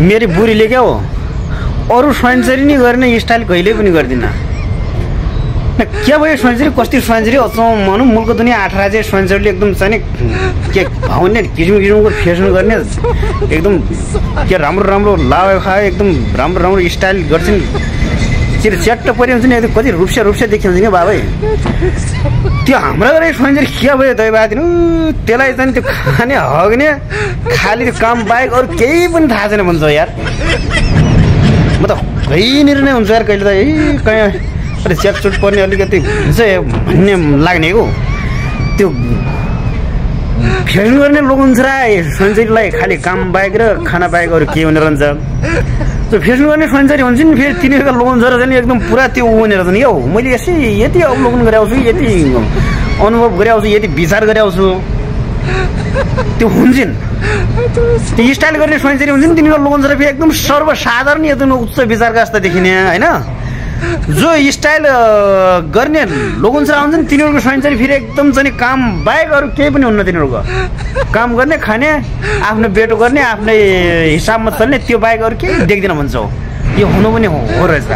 मेरी बुढीले क्या हो अरू स्वयंचरी नै गर्ने स्टाइल कहिले पनि गर्दिन क्या भयो स्वयंचरी कति स्वयंचरी मनु मुलको दुनियाँ 8 राज्य स्वयंचरीले एकदम चाहिँ के भाउने किसिम किसिमको फेसन गर्ने एकदम के राम्रो राम्रो लाउ खायो एकदम राम्रो राम्रो स्टाइल गर्छन् चिर च्याट्ट परि हुन्छ नि एकदम कति रुप्से देखिन्छ नि बाबै त्यो हाम्रो गरे स्वयंचरी के भयो दैवादिन त्यसलाई चाहिँ त्यो खाने हग्ने खाली त्यो काम बाहेक अरू केही पनि थाहा छैन भन्छ यार म त कहीँनिर नै हुन्छ यार कहिले त कहीँ अलिक च्याटचुट पर्ने अलिकति हुन्छ भन्ने लाग्ने हो त्यो फेसन गर्ने लोक हुन्छ र स्वयंचरीलाई खालि काम बाहेक र खाना बाहेक अरू के हुने रहन्छ त्यो फेसन गर्ने स्वयंचरी हुन्छ नि फेरि तिनीहरूका लोक हुन्छ र चाहिँ एकदम पुरा त्यो हुने रहेछ नि क्या हो मैले यसै यति अवलोकन गरेको छु यति अनुभव गरेको छु यति विचार गरेको छु त्यो हुन्छन् त्यो स्टाइल गर्ने स्वयंचरी हुन्छ नि तिनीहरू लोक हुन्छ र फेरि एकदम सर्वसाधारण एकदम उच्च विचारका जस्ता देखिने होइन जो स्टाइल गर्ने लोक हुन्छ आउँछ नि तिनीहरूको स्वयंचरी फेरि एकदम चाहिँ काम बाहेक अरू केही पनि हुन्न तिनीहरूको काम गर्ने खाने आफ्नो बेटो गर्ने आफ्नै हिसाबमा चल्ने त्यो बाहेक अरू केही देख्दैन भन्छ हो यो हुनु पनि हो रहेछ